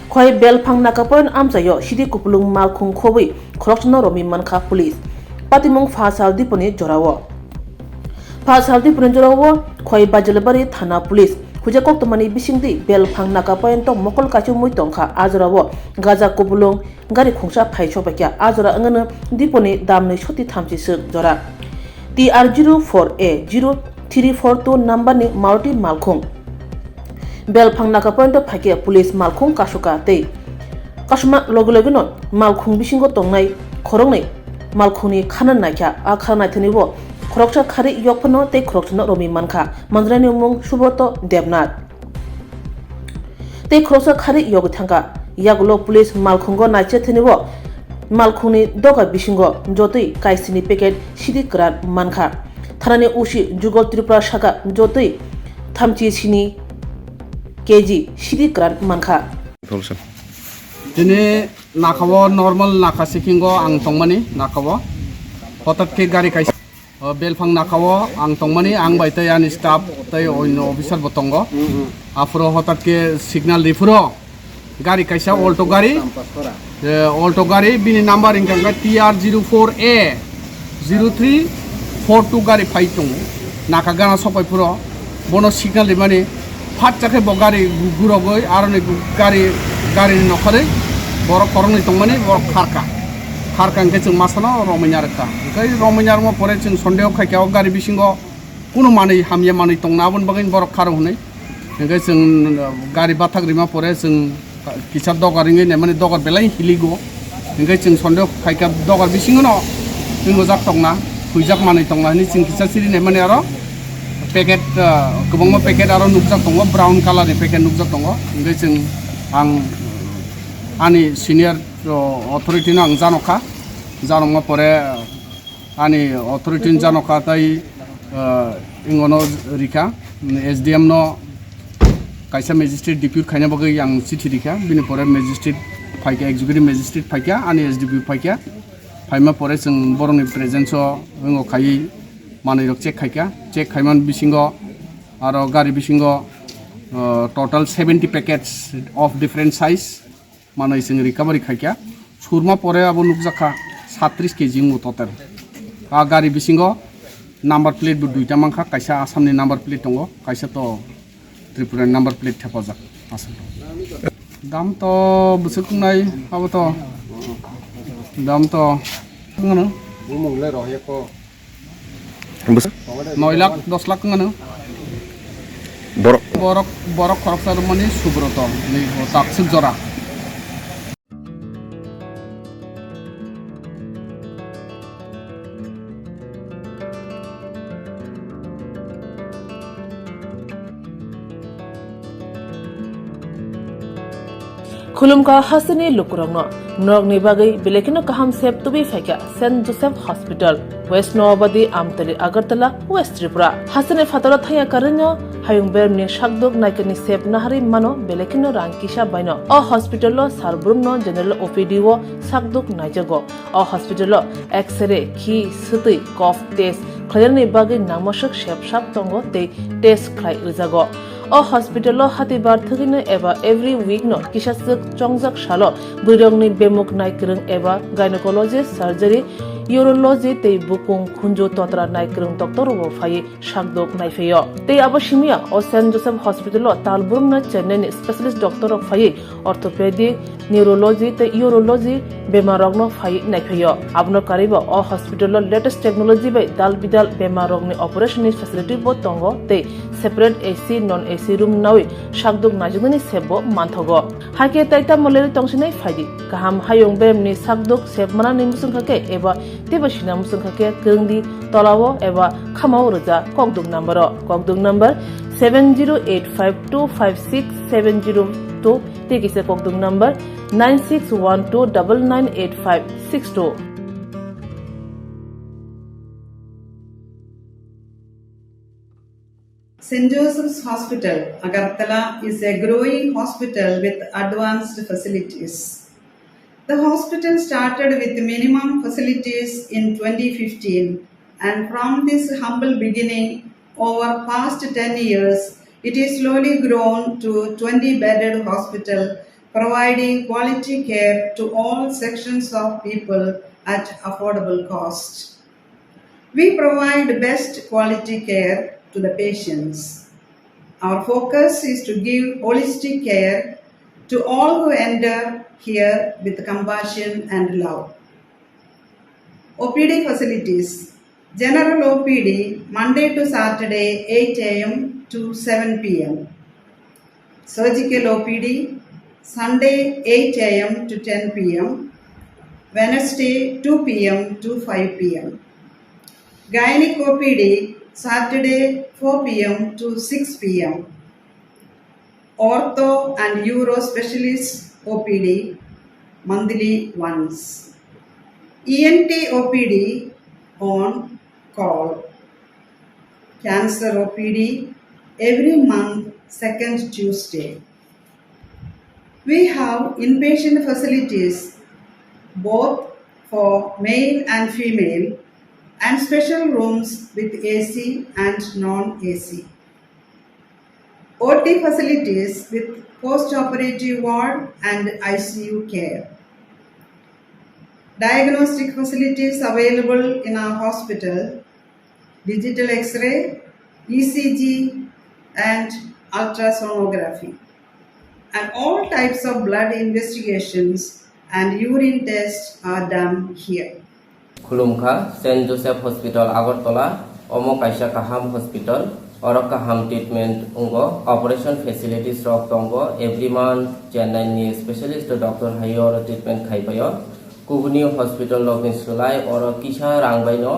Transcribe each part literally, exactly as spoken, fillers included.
Khoi Belphang naka point amchaio sidi kupulung malkhung khobwi khoroksano romwi mankha police. Patimung pha sal diponi jorao. Pha sal diponi jorao Khoi Bajalbari thana police huja koktwmani bisingtwi Belphang naka point o mokol kaichumwi tongkha. A jorao gaja kupulung gari khungsa phai sokbaikha. A jora wngano diponi damni soti thamchi swk jora. T R zero four A zero three four two number ni Maruti malkhung. Belphang naka point o phaikhe police malkhung kasuka tei kasuma loge loge no malkhung bisingo tongnai khoroknwi malkhungni khana naikha. A khana naithani bo khoroksa khari yok phano tei khoroksano romwi mankha. Manjrani mung Subroto Debnath. Tei khoroksa khari yogwi thangkha. Yagulo police malkhungo naichethani bo malkhungni doga bisingo jotwi kaisini packet sidi kwran mankha. Thanani O C Jugal Tripura saka jotwi thamchi sini K G sidi kwran mankha. Tini nakao normal naka sikingo ang tongmani nakao. Hotat khe gari kaisa. O Belphang nakao ang tongmani, ang bai tei ani staff tei onno officer bo tongo. Aphuru hotat khe signal riphuru gari kaisa Alto gari, eh, Alto gari bini number hwnkha khe T R zero four A zero three four two gari phai tongo. Naka gana sokpai phuru bono signal rimani phatsa khe bo gari gu-, gurogwi aroni gu-, gari, garini nokharwi borok khoroknwi tongmani borok kharkha. Kharkha hwnkhe chwng masano romwi narwkha. Hwnkhe romwi narwkma pore chwng sondeho khaikha o gari bisingo kunu manwi hamya manwi tongna aboni bagwi borok kharo hwnwi. Hwnkhe chwng gari bathak rima pore chwng kisa dogar wngwi naimani dogar belai hiligo. Hwnkhe chwng sondeho khaikha dogar bisingono wngojak tongna, huijak manwi tongna hwnwi chwng kisa siri naimani aro packet, ah, kwbangma packet aro nukjak tongo, brown colour ni packet nukjak tongo. Hwnkhe chwng ang ani senior, oh, authority no ang janokha, janokma pore, ah, ani authority no janokha tei, ah, ingono rikha, S D M no kaisa magistrate depute khaina bagwi ang chithi rikha, bini pore magistrate phaikha, executive magistrate phaikha, ani S D P O phaikha, phaima pore chwng borokni presence o ingo khaiwi manwi rok check khaikha, check khaimani bisingo aro gari bisingo, ah, total seventy packets of different size. Manwi chwng recovery khaikha. Surma pore abo nukjakha satris K G wngo total. A gari bisingo number plate bo duita mankha, kaisa Assam ni number plate tongo, kaisa to Tripura ni number plate thepajak aswk. Dam to bwswk wngnai abo to. Dam to wngano. Bwswk? Noi lakh, dos lakh wngano. Borok? Borok, borok khoroksa rwmani Subroto, ni bo takswk jora. Khulumkha hasteni lukurokno, norokni bagwi belai kheno kaham sep tubui phaikha Saint Joseph Hospital, West Noabadi, Amtali, Agartala, West Tripura. Hasteni phataro thangya karwino hayung beremni sakduk naikani sep naharwi mano belai kheno rang kisa baino. O hospital-o sar brumno general O P D-o sakduk naijago. O hospital-o X-ray, khi, swtwi, cough test khlainani bagwi nangmaswk sep sak tongo tei test khlai rwjago. O hospital-o hatibar thwgwino eba every week-no kisaswk chongjak salo bwrwirokni bemuk naikwrwng eba gynecologist, surgery, urology tei bukung khunju totra naikwrwng doctor-rokbo phaiwi sakdok naiphaio. Tei abo simiya o Saint Joseph Hospital-o tal brumno Chennai-ni specialist doctor-rok phaiwi orthopedic, neurology tei urology bemarrokno phaiwi naiphaio. Abono karwibo o hospital-o latest technology bai dal bidal bemarrokni operation-ni facility-bo tongo tei separate A C, non A C room nawi sakdok naijaknani sep-bo manthogo. Hakhe tai tamo leri tongsinai phaidi. Kaham hayung beremni sakdok sep manani mwswngkha khe eba teibo sina mwswngkha khe kwrwngdi tolao eba khamao rwja kokduk number-o. Kokduk number seven zero eight five two five six seven zero two tei kisa kokduk number nine six one two double nine eight five six two. Saint Joseph's Hospital, Agartala is a growing hospital with advanced facilities. The hospital started with minimum facilities in twenty fifteen, and from this humble beginning, over past ten years, it is slowly grown to twenty bedded hospital providing quality care to all sections of people at affordable cost. We provide best quality care to the patients. Our focus is to give holistic care to all who enter here with compassion and love. O P D facilities. General O P D, Monday to Saturday, eight a m to seven p m. Surgical O P D, Sunday, eight a m to ten p m, Wednesday, two p m to five p m. Gynec O P D, Saturday, four p m to six p m. Ortho and Uro Specialist O P D, monthly once. E N T O P D on call. Cancer O P D every month, second Tuesday. We have inpatient facilities both for male and female and special rooms with A C and non A C. O T facilities with post-operative ward and I C U care. Diagnostic facilities available in our hospital, digital X-ray, E C G, and ultrasonography. And all types of blood investigations and urine tests are done here. Khulumkha, Saint Joseph Hospital, Agartala. Omo kaisa kaham hospital. Oro kaham treatment wngo. Operation facilities rok tongo. Every month Chennai ni specialist doctor hai oro treatment khai paio. Kubuni hospital rok ni slai oro kisa rang bai no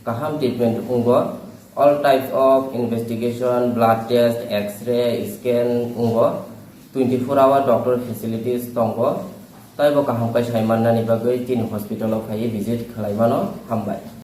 kaham treatment wngo. All types of investigation, blood test, X-ray, scan wngo. Twenty four hour doctor facilities tongo. Taibo kaham kai sai mannani bagwi chini hospital o phaiwi visit khlai mano. Hambai.